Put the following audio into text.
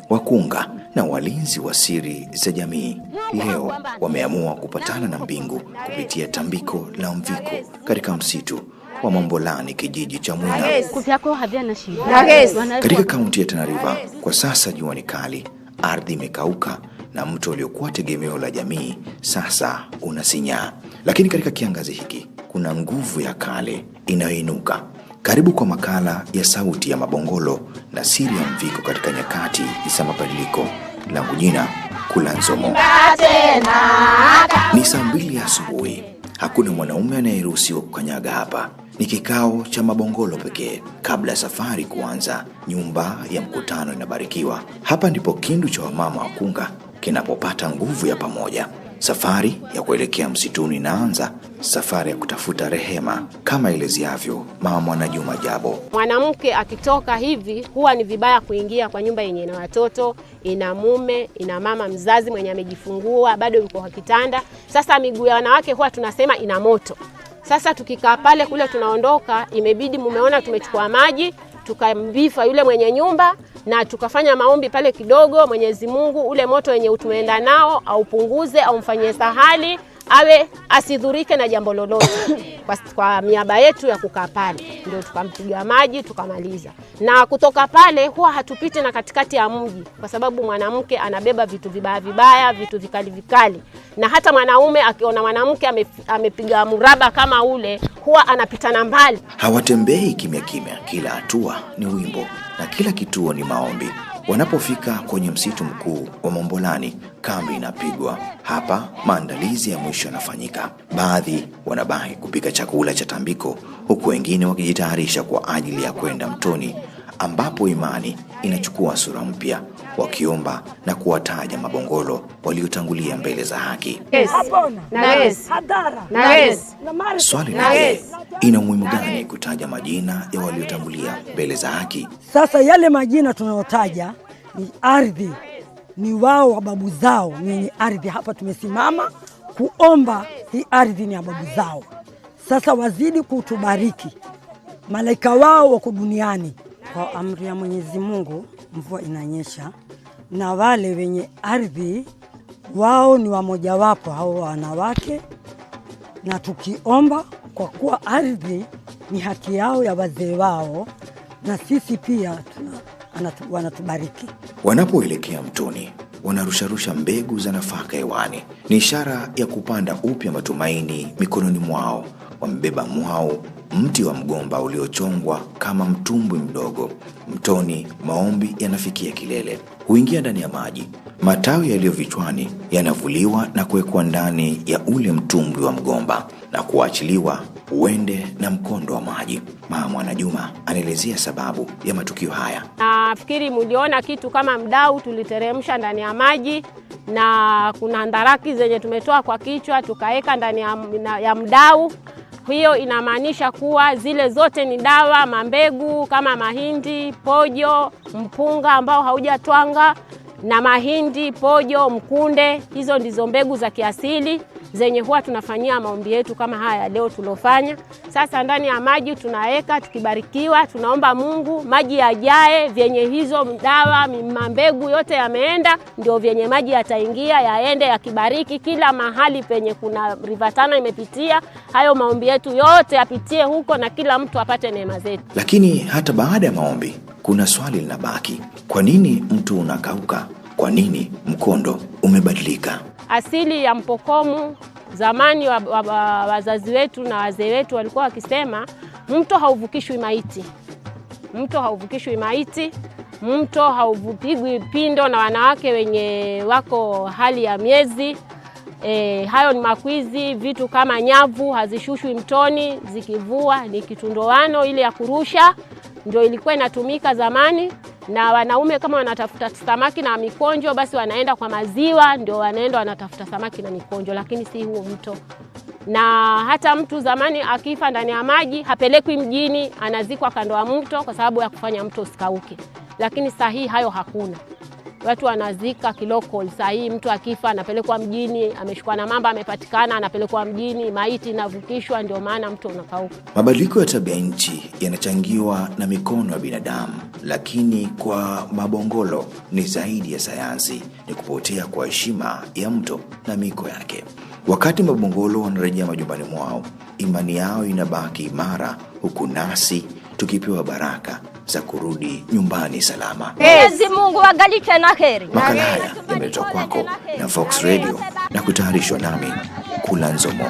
Wakunga na walinzi wa siri za jamii leo wameamua kupatana na mbingu kupitia tambiko la mviko katika msitu wa Mombolani, kijiji cha Mwina katika kaunti ya Tana River. Kwa sasa jua ni kali, ardhi imekauka na mto uliokuwa tegemeo la jamii sasa unasinyaa. Lakini katika kiangazi hiki kuna nguvu ya kale inayoinuka. Karibu kwa makala ya Sauti ya Mabongolo na siri ya mviko katika nyakati za mabadiliko. Langu jina Kula Nzomo. Ni saa 2 asubuhi. Hakuna mwanaume anayeruhusiwa kukanyaga hapa. Ni kikao cha mabongolo pekee. Kabla ya safari kuanza, nyumba ya mkutano inabarikiwa. Hapa ndipo kindu cha wamama wakunga kinapopata nguvu ya pamoja. Safari ya kuelekea msituni inaanza, safari ya kutafuta rehema kama eleziavyo Mama Mwanajuma Jabo. Mwanamke akitoka hivi huwa ni vibaya kuingia kwa nyumba yenye ina watoto, ina mume, ina mama mzazi mwenye amejifungua, bado yuko kwa kitanda. Sasa miguu ya wanawake huwa tunasema ina moto. Sasa tukikaa pale kule tunaondoka, imebidi mumeona tumechukua maji, tukambifa yule mwenye nyumba na tukafanya maombi pale kidogo, Mwenyezi Mungu ule moto wenye tumeenda nao aupunguze, au mfanyie sahali, awe asidhurike na jambo lolote. Kwa miaba yetu ya kukaa pale ndio tukampiga maji tukamaliza. Na kutoka pale huwa hatupiti na katikati ya mji, kwa sababu mwanamke anabeba vitu vibaya vibaya, vitu vikali vikali. Na hata mwanaume akiona mwanamke amepiga mraba kama ule huwa anapitana mbali. Hawatembei kimya kimya, kila hatua ni wimbo na kila kituo ni maombi. Wanapofika kwenye msitu mkuu wa Mombolani, kambi inapigwa. Hapa maandalizi ya mwisho yanafanyika. Baadhi wanabaki kupika chakula cha tambiko, huku wengine wakijitayarisha kwa ajili ya kwenda mtoni, ambapo imani inachukua sura mpya, wakiomba na kuwataja mabongolo waliotangulia mbele za haki. Swali ni je, ina umuhimu gani kutaja majina ya waliotangulia mbele za haki? Sasa yale majina tunayotaja ni ardhi, ni wao wa babu zao ni wenye ardhi. Hapa tumesimama kuomba hii ardhi ni ya babu zao. Sasa wazidi kutubariki, malaika wao wako duniani. Kwa amri ya Mwenyezi Mungu mvua inanyesha, na wale wenye ardhi wao ni wamojawapo hao wanawake, na tukiomba kwa kuwa ardhi ni haki yao ya wazee wao, na sisi pia wanatubariki. Wanapoelekea mtoni, wanarusharusha mbegu za nafaka hewani. Ni ishara ya kupanda upya matumaini mikononi mwao. Wamebeba mwao, mti wa mgomba uliochongwa kama mtumbwi mdogo. Mtoni, maombi yanafikia kilele. Huingia ndani ya maji. Matawi yaliyo vichwani yanavuliwa na kuwekwa ndani ya ule mtumbwi wa mgomba na kuachiliwa uende na mkondo wa maji. Mama Mwanajuma anaelezea sababu ya matukio haya. Nafikiri mliona kitu kama mdau tuliteremsha ndani ya maji, na kuna ndaraki zenye tumetoa kwa kichwa tukaeka ndani ya mdau. Hiyo inamaanisha kuwa zile zote ni dawa, mambegu kama mahindi, pojo, mpunga ambao haujatwanga, na mahindi, pojo, mkunde. Hizo ndizo mbegu za kiasili zenye huwa tunafanyia maombi yetu kama haya leo tulofanya. Sasa ndani ya maji tunaweka, tukibarikiwa, tunaomba Mungu maji yajae, vyenye hizo dawa, mambegu yote yameenda, ndio vyenye maji yataingia, yaende yakibariki kila mahali penye kuna River Tana imepitia. Hayo maombi yetu yote yapitie huko na kila mtu apate neema zetu. Lakini hata baada ya maombi kuna swali linabaki. Kwa nini mto unakauka? Kwa nini mkondo umebadilika? Asili ya Mpokomu zamani wazazi wetu na wazee wetu walikuwa wakisema mto hauvukishwi maiti. Mto hauvukishwi maiti, mto hauvupigwi pindo na wanawake wenye wako hali ya miezi. Hayo ni makwizi, vitu kama nyavu hazishushwi mtoni, zikivua ni kitundoano ile ya kurusha, ndio ilikuwa inatumika zamani. Na wanaume kama wanatafuta samaki na mikonjo basi wanaenda kwa maziwa, ndio wanaenda wanatafuta samaki na mikonjo, lakini si huo mto. Na hata mtu zamani akifa ndani ya maji hapelekwi mjini, anazikwa kando ya mto kwa sababu ya kufanya mto usikauke. Lakini saa hii hayo hakuna. Watu wanazika kilokol. Saa hii mtu akifa anapelekwa mjini, ameshikwa na mamba amepatikana, anapelekwa mjini, maiti inavukishwa, ndio maana mto unakauka. Mabadiliko ya tabia nchi yanachangiwa na mikono ya binadamu, lakini kwa Mabongolo ni zaidi ya sayansi, ni kupotea kwa heshima ya mto na miko yake. Wakati Mabongolo wanarejea majumbani mwao, imani yao inabaki imara, huku nasi tukipewa baraka za kurudi nyumbani salama. Mwenyezi Mungu agalike na heri. Makala haya yameletwa kwako na Vox Radio na kutayarishwa nami Kula Nzomo.